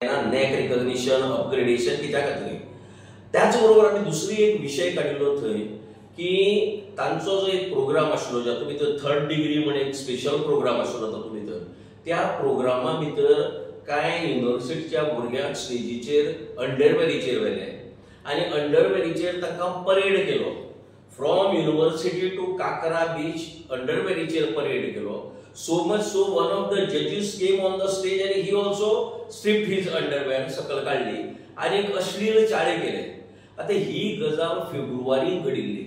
NAAC recognition, upgradation कित्या खातीर. त्याच बरोबर आमी दुसरी एक विशय काडिल्लो थंय की तांचो जो एक प्रोग्राम आशिल्लो जातूंत भितर थर्ड डिग्री म्हण एक स्पेशल प्रोग्राम आशिल्लो, तातूंत भितर त्या प्रोग्रामा भितर कांय युनिवर्सिटीच्या भुरग्यांक स्टेजीचेर अंडरवेरीचेर व्हेले आनी अंडरवेरीचेर तांकां परेड केलो. From university to Cacra beach अंडरवेरीचेर parade केलो. So much so one of the जजीस came on the stage आनी he also stripped his underwear, सकल काडली आनी एक अश्लील चाळे केले. आतां ही गजाल फेब्रुवारीन घडिल्ली.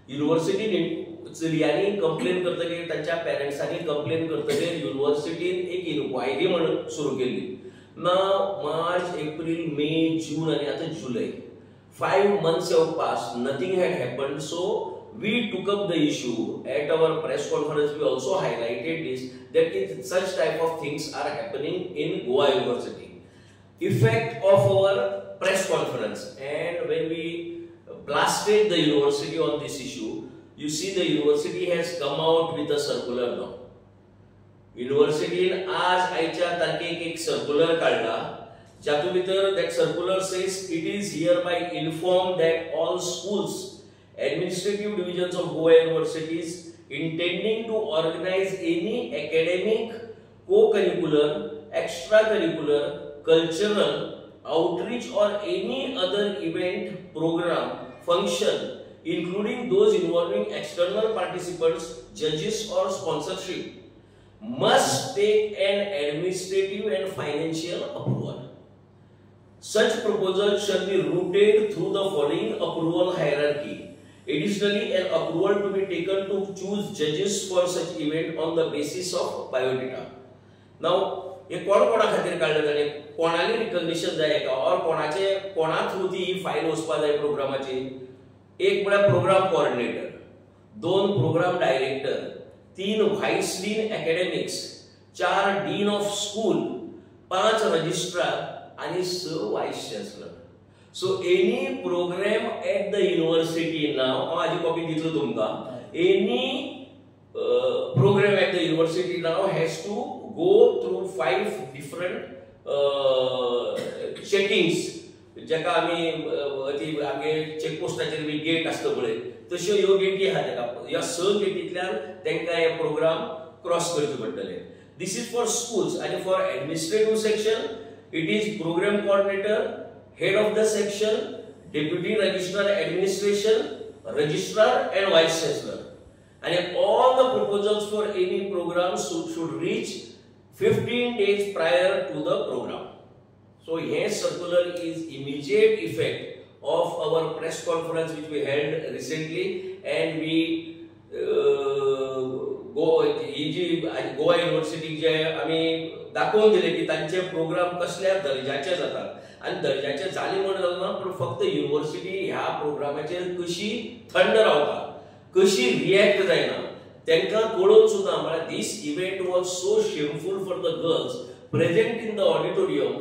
युनिवर्सिटीन चलयांनी कंप्लेन करतकीर, तांच्या पेरंट्सांनी कंप्लेन करतकीर युनिवर्सिटीन एक इन्क्वायरी म्हण सुरू केली. ना मार्च, एप्रील, मे, जून आनी आतां जुलय, 5 months have passed, nothing had happened. So we took up the issue at our press conference. We also highlighted this, that such type of things are happening in Goa University. Effect of our press conference, and when we blasted the university on this issue, you see, the university has come out with a circular now. युनिव्हर्सिटीन आज आयच्या तारखेक एक circular काडला, जातूंत भितर that circular says, "It is hereby inform that all schools, administrative divisions of Goa universities intending to organize any academic, co-curricular, extracurricular, cultural, outreach or any other event, program, function, including those involving external participants, judges or sponsorship, must take an administrative and financial approval. Such proposals shall be routed through the following approval hierarchy. Additionally, an approval to be taken to choose judges for such event on the basis of biodata." Now, हे कोण कोणा खातीर काडलें ताणें? कोणाली recognition जाय हेका or कोणाचे कोणा थ्रू ती ही फायल वचपा जाय प्रोग्रामाची? एक म्हळ्यार प्रोग्राम कोऑर्डिनेटर, दोन प्रोग्राम डायरेक्टर, तीन व्हायस डीन एकॅडमिक्स, चार डीन ऑफ स्कूल, पांच रजिस्ट्रार आनी स vice chancellor. So any program at the university now, हांव हाजी कॉपी दितलो तुमकां, any program at the university now has to go through five different checkings, जेका आमी ती आमगे चेकपोस्टाचेर बी गेट आसता पळय, तश्यो ह्यो गेटी आहा तेका. ह्या स गेटींतल्यान तांकां हे प्रोग्राम क्रॉस करचे पडटले. This is for schools, आनी for administrative section it is program coordinator, head of the section, deputy registrar administration, registrar and vice chancellor. And all the proposals for any program should reach 15 days prior to the program. So here circular is immediate effect of our press conference which we held recently, and we go ही जी गोवा युनिव्हर्सिटीक जे आमी दाखोवन दिले की तांचे programme कसल्या दर्जाचे जातात आनी दर्जाचे जाले म्हण जालें ना, पूण फक्त युनिव्हर्सिटी ह्या प्रोग्रामाचेर कशी थंड रावता, कशी रिएक्ट जायना, तांकां कळोवन सुद्दां. म्हळ्यार this event was so shameful for the girls present in the auditorium.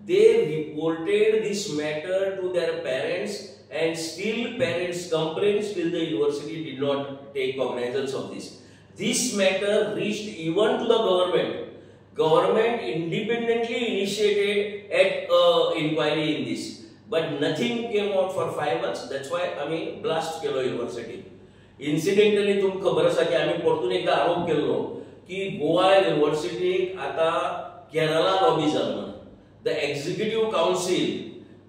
They reported this matter to their parents and still parents complained, still the university did not take cognizance of this. This matter reached even to the government. Government independently initiated at inquiry in this, but nothing came out for 5 months. That's why आमी blast केलो university. Incidentally तुमकां खबर आसा की आमी परतून एकदा आरोप केल्लो की गोवा युनिव्हर्सिटीक आतां केरला लॉबी जाला म्हणून. The executive council,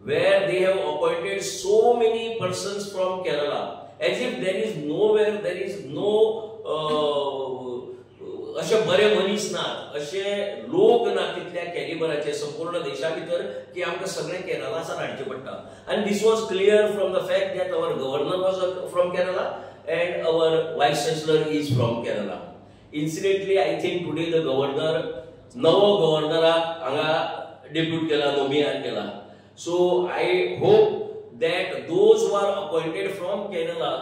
where they have appointed so many persons from Kerala, as if there is nowhere, there is no अशे बरे मनीस नात, अशे लोक ना तितल्या कॅलिबराचे संपूर्ण देशा भितर की आमकां सगळें केरलासान हाडचें पडटा. आनी this was clear from the fact that our governor was from Kerala and our vice chancellor is from Kerala. Incidentally, I think today the governor, नवो गव्हर्नराक हांगा डेप्यूट केला, नोमिनार केला. So I hope that those who are appointed from Kerala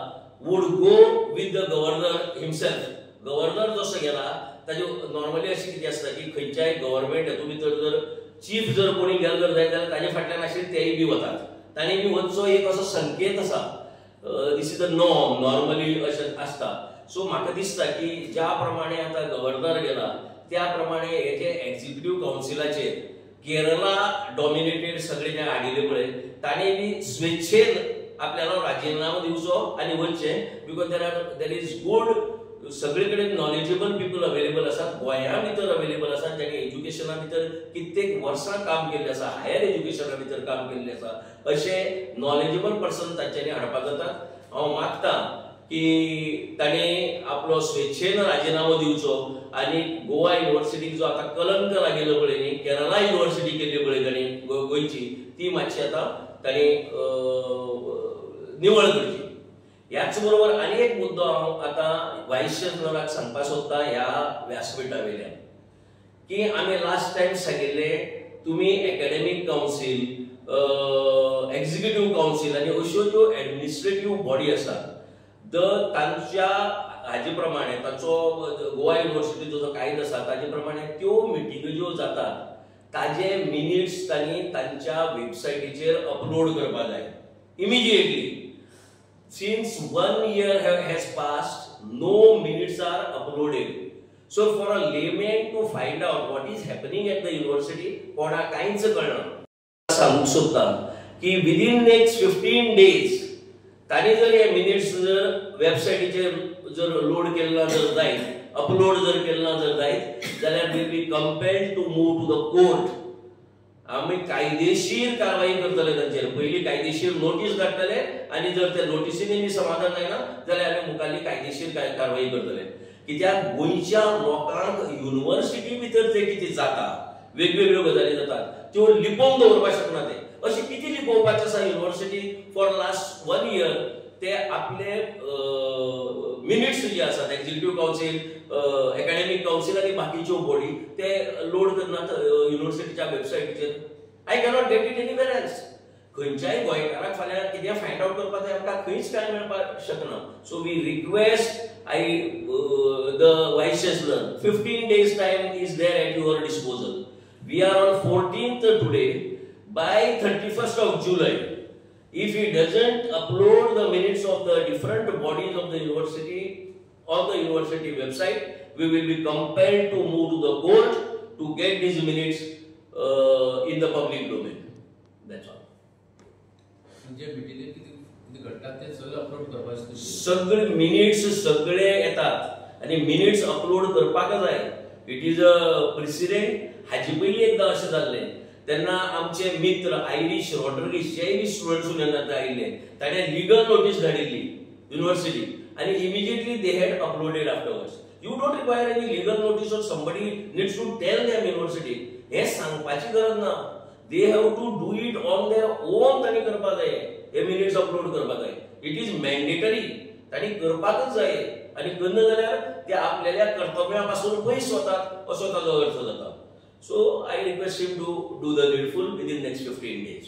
would go with the governor himself. Governor जसो गेला ताजे. Normally अशें कितें आसता की खंयच्याय गव्हर्मेंट हेतून भितर जर चीफ जर कोणी गेलो जर जायत जाल्यार ताजे फाटल्यान आशिल्ले तेय बी वतात, तांणी बी वचचो एक असो संकेत आसा. This is the norm, normally अशें आसता. सो म्हाका दिसता की ज्या प्रमाणे आतां गव्हर्नर गेला, त्या प्रमाणे हे जे एक्झिक्युटीव कावन्सिलाचेर केरला डॉमिनेटेड सगळे जे हाडिल्ले पळय तांणी बी स्वेच्छेन आपल्याला राजीनामो दिवचो आनी वचचें, because there is good सगळे कडेन नॉलेजेबल पीपल अवेलेबल आसात, गोंया भितर अवेलेबल आसात, ज्यांनी एज्युकेशना भितर कित्येक वर्सां काम केल्लें आसा, हायर एज्युकेशना भितर काम केल्लें आसा, अशे नॉलेजेबल पर्सन तांच्यांनी हाडपाक जातात. हांव मागता की ताणें आपलो स्वेच्छेन राजिनामो दिवचो आनी गोवा युनिवर्सिटीक जो आतां कलंक लागिल्लो पळय न्ही, केरला युनिवर्सिटी केल्ली पळय तांणी गोंयची, ती मातशी आतां तांणी निवळ करची. ह्याच बरोबर आनी एक मुद्दो हांव आतां वायस चान्सलराक सांगपाक सोदता ह्या व्यासपिठा वयल्यान की आमी लास्ट टायम सांगिल्लें तुमी एकॅडमीक कावन्सील, एक्झिक्युटीव कावन्सील आनी अश्यो ज्यो एडमिनिस्ट्रेटीव बॉडी आसात तांच्या हाजे प्रमाणे ताचो गोवा युनिवर्सिटीचो जो कायदो आसा ताजे प्रमाणे त्यो मिटिंग्यो ज्यो जातात ताजे मिनिट्स तांणी तांच्या वेबसायटीचेर अपलोड करपाक जाय immediately. Since 1 year has passed, no minutes are uploaded. So for a layman to find out what is happening at the university, कोणा कांयच कळना. सांगूंक सोदता की विदीन नेक्स्ट 15 डेज तांणी जर हे मिनिट्स जर वेबसायटीचेर जर लोड केल्ला जर जायत, अपलोड जर केल्ला जर जायत जाल्यार will be compelled to move to the court. आमी कायदेशीर कारवाई करतले तांचेर, पयलीं कायदेशीर नोटीस काडटले आनी जर त्या नोटिसीनी बी समाधान जायना जाल्यार आमी मुखारली कायदेशीर कारवाई करतले. कित्याक गोंयच्या लोकांक युनिवर्सिटी भितर ते कितें जाता, वेगवेगळ्यो गजाली जातात त्यो लिपोवन दवरपाक शकना. ते अशें कितें लिपोवपाचें आसा युनिवर्सिटी फॉर लास्ट 1 इयर ते आपले मिनिट्स जे आसात एक्झिक्युटीव कावन्सील, एकॅडमीक कावन्सील आनी बाकीच्यो बॉडी ते लोड करनात युनिवर्सिटीच्या वेबसायटीचेर. I cannot get it anywhere else. खंयच्याय गोंयकाराक फाल्यां कितें फायंड आवट करपाक जाय आमकां खंयच कांय मेळपाक शकना. So we request I the vice chancellor, 15 days time is there at your disposal. We are on 14th today. By 31st of July, if he doesn't upload the minutes of the different bodies of the university on the university website, we will be compelled to move to the court to get these minutes in the public domain. That's all. सगळे minutes सगळे येतात आनी minutes upload करपाक जाय. It is a precedent. हाजे पयलीं एकदां अशें जाल्लें तेन्ना आमचे मित्र आयरीश रॉड्रिगीस जेय बी स्टुडंट्स युनियनांतले आयिल्ले ताणें लिगल नोटीस धाडिल्ली युनिवर्सिटी आनी immediately they had uploaded afterwards. You don't require any legal notice or somebody needs to tell them university. हें सांगपाची गरज ना. They have to do it on their own. तांणी करपाक जाय हे मिनिट्स अपलोड करपाक जाय. It is mandatory. तांणी करपाकच जाय आनी करना जाल्यार ते आपल्याल्या कर्तव्या पासून पयस वतात असो ताजो अर्थ जाता. So I request him to do the needful within next 15 days.